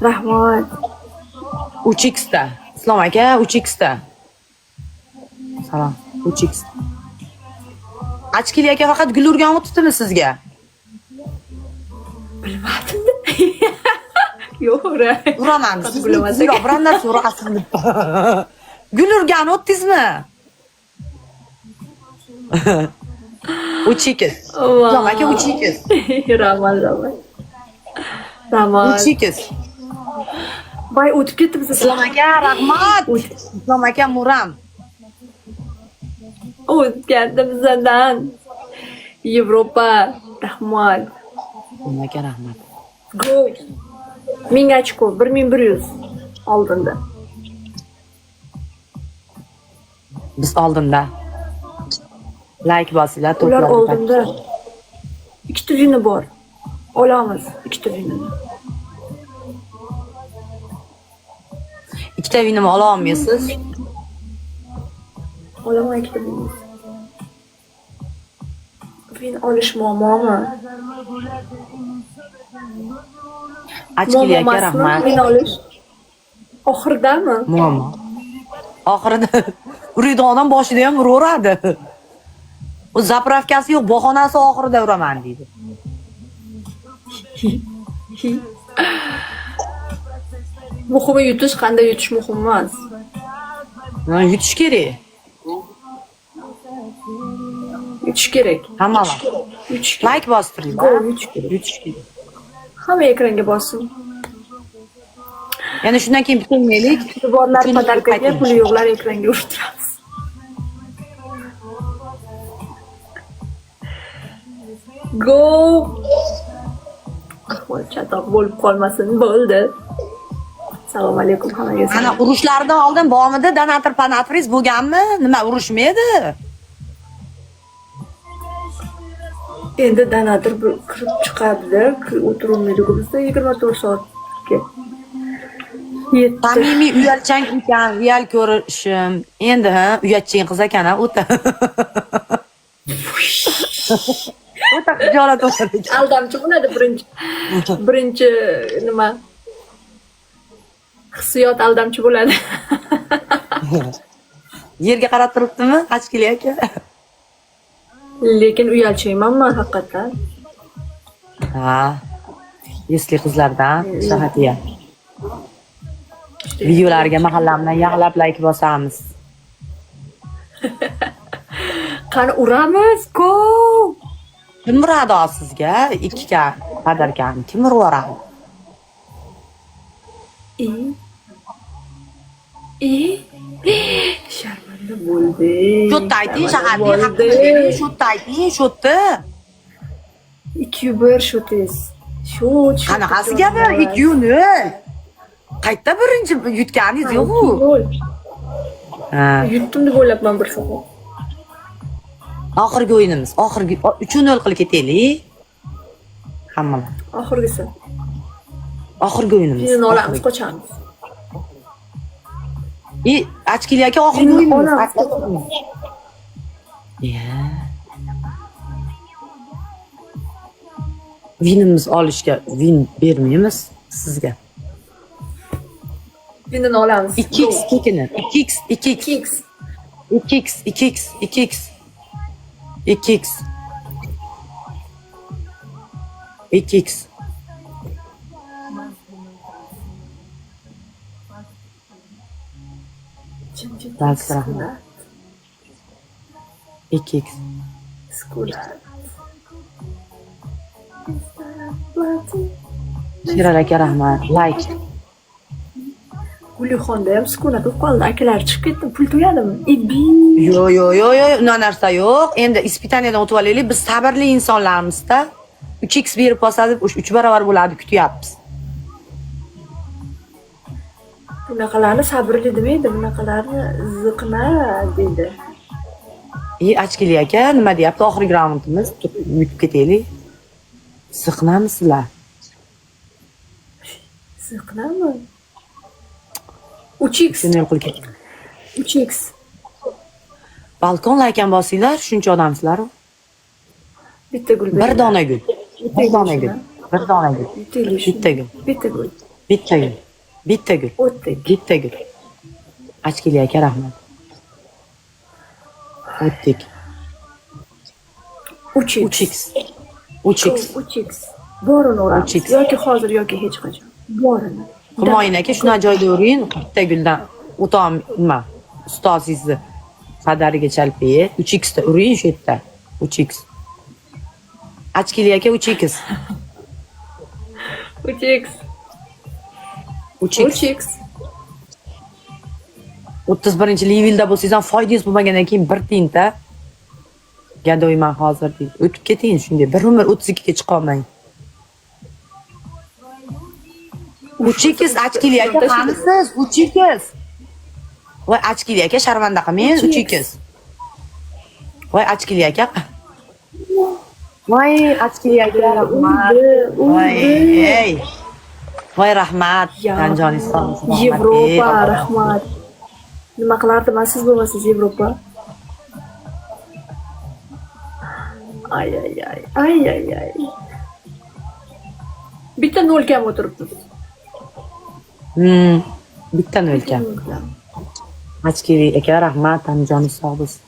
Rahmat. 3x da. Islom aka 3x da. Salom. 3x. Achkili aka faqat gul urgan o'tibdimi sizga? Bilmadim. Yo'q, ura. Uraman. Faqat Siz gul emas yo'q, biron narsa urasiz deb. Gul urgan o'tdingizmi? 3x. Islom aka 3x. Rahmat, rahmat. Rahmat. 3x. Voy, o'tib ketdi bizga. Islom aka rahmat. Islom aka muram. O'tib ketdi bizdan. Yevropa, rahmat. Islom aka rahmat. Go. 1000 ochko, 1100 oldinda. Biz oldinda. Like bosinglar, Ular to'plar. oldinda. Ikkita vini bor. Olamiz ikkita vinini. Ikkita vinimni ola olmaysiz. Olaman ikkita vinimiz. Vin olish muammomi? Achkili Muammo aka emasmi rahmat. Vin olish? Oxiridami? Muammo. Oxirida uradigan odam boshida ham uraveradi. U zapravkasi yo'q, bahonasi oxirida uraman deydi. Muhimi yutish, qanday yutish muhim emas. Ha, yutish kerak. Yutish kerak. Hamma vaqt. Yutish kerak. Like bostiring. Go, yutish kerak. Yutish kerak. Hamma ekranga bossin. Yana shundan keyin bitirmaylik. Puli borlar Uchinchi podarkaga, qaytamiz. puli yo'qlar ekranga urtiramiz. Go! Ahvol chatoq bo'lib qolmasin, bo'ldi. Assalomu alaykum hammaga. Ana urushlardan oldin bormidi donator panatris bo'lganmi? Nima urushmaydi? Endi donator bir kirib chiqadi, o'tirolmaydi-ku bizda 24 soatga. Yetti. Samimiy uyalchang ekan, real ko'rishim. Endi ha, uyatchan qiz ekan ha, o'ta. O'ta xijolat bo'lar ekan. Aldamchi bo'ladi birinchi. Birinchi nima? Hissiyot aldamchi bo'ladi. Yerga qarab turibdimi, Achkili aka? Lekin uyalchayman man haqiqatdan. Ha. Esli qizlardan Shahatiya. Videolarga mahallam bilan yig'lab like bosamiz. Qani uramiz, go! Kim uradi hozir sizga? Ikkita podarkani kim urib yuboradi? E? E? Sharmanda bo'ldi. Shu yerda ayting, Shahatiya, Bo'ldi. haqqini bering, shu yerda ayting, shu yerda. 2-1 shotingiz. Shu Qanaqasiga bir 2-0? Qayerda birinchi yutganingiz yo'q-u. Ha. Yutdim deb o'ylabman bir safar. Oxirgi o'yinimiz, oxirgi 3-0 qilib ketaylik. Hammalar. Oxirgisi. Oxirgi o'yinimiz. Vinini olamiz, qochamiz. И Achkili aka oxirgi Vinini o'yinimiz. olamiz. Ya. Vinimiz olishga vin bermaymiz sizga. Vinini olamiz. 2x kekini. 2x 2x 2x. 2x 2x 2x 2x 2x Dals rahmat. 2x Skulat. Sherali aka rahmat. Like. Gulixonda ham sukunat bo'lib qoldi. Akalar chiqib ketdi. Pul to'yadimi? Ibi. Yo'q, yo'q, yo'q, yo'q, unaqa narsa yo'q. Endi ispitaniyadan o'tib olaylik. Biz sabrli insonlarmiz-da. 3x berib qolsa deb 3 barobar bo'ladi kutyapmiz. Bunaqalarni sabrli demaydi, bunaqalarni ziqna deydi. E, Achkili aka nima deyapti? Oxirgi raundimiz yutib ketaylik. Ziqnamisizlar? Ziqnami? 3x. Shuni qilib keting. 3x. Balkon like ham bosinglar, shuncha odamsizlar. Bitta gul Bir dona gul. Bir dona gul. Bir dona gul. Yutaylik. Bitta gul. Bitta gul. Bitta gul. Bitta gul. O'tdik. Bitta gul. Ochkili aka, rahmat. O'tdik. 3x. 3x. 3x. 3x. Borini uramiz. 3x. Yoki hozir, yoki hech qachon. Borini. Humoyun aka, shuna joyda uring, bitta guldan o'tam nima? Ustozingizni qadariga chalib, 3x da uring shu yerda. 3x. Ochkili aka, 3x. 3x. 3x. 3x. 31 levelda bo'lsangiz ham foydangiz bo'lmagandan keyin bir tiyinta gadoyman hozir deydi. O'tib keting shunday. Bir umr 32 ga chiqolmang. 3x, ochkili aka, qanisiz? 3x. Voy, ochkili aka, sharmanda qilmang, 3x. Voy, ochkili aka. Voy, ochkili aka, rahmat. Voy, Urdi. ey. Voy, rahmat. Ya. Tanjoningiz sog' bo'lsin. Yevropa, rahmat. Nima qilardim man siz bo'lmasangiz, Yevropa? Ay ay ay. Ay ay ay. Bitta nol kam o'tiribmiz. Bitta nol kam. Nol kam. Ochkili aka, rahmat, tanjoningiz sog' bo'lsin.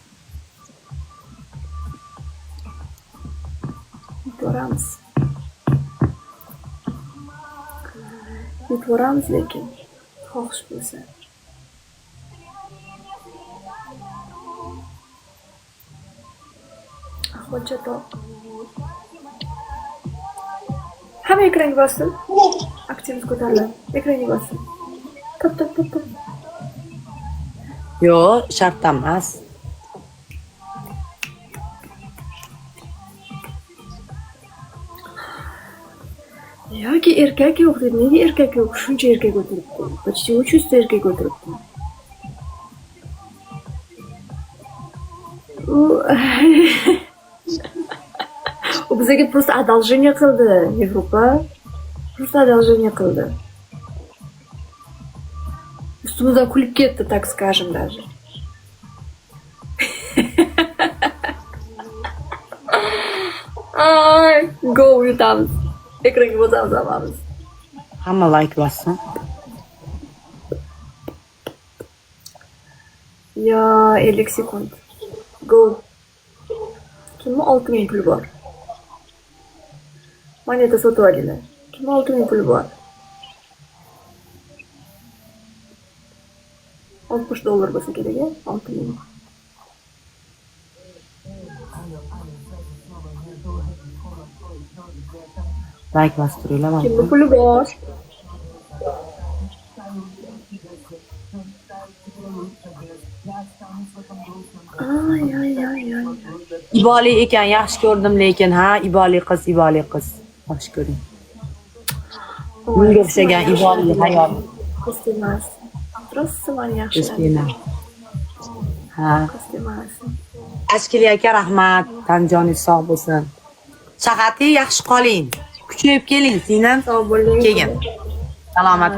Yutvoramiz. Yutvoramiz lekin. Xohish bo'lsa. Ahvol chatoq. Hamma ekranga bossin. Aktivimiz ko'tariladi. Ekranga bossin. Tap tap tap tap. Yo'q, shart emas. Yoki erkak yo'q dedi. Nega erkak yo'q? Shuncha erkak o'tiribdi. Почти 300 ta erkak o'tiribdi. U bizga просто одолжение qildi, Yevropa. Просто одолжение qildi. Ustimizdan kulib ketdi, так скажем даже. Ay, go, yutamiz. Ekranga bosamiz hammamiz. Hamma like bossin. Yo, 50 sekund. Go. Kimni 6000 puli bor? Moneta sotib olinglar. Kimni 6000 puli bor? 60 dollar bo'lsa kerak, a? 6000. Like bosib turinglar mana. Kimni puli bor? Ay ay ay ay. Iboli ekan, yaxshi ko'rdim lekin, ha, iboli qiz, iboli qiz. Yaxshi ko'ring. Bunga o'xshagan iboli hayol. Qiz emas. Rosa mani yaxshi. O'zbeklar. Ha. Qiz emas. Ashkili aka, rahmat. Tan joningiz sog' bo'lsin. Sahati yaxshi qoling. Kuchayib keling, singlim. Sog' bo'ling. Keyin. Salomat.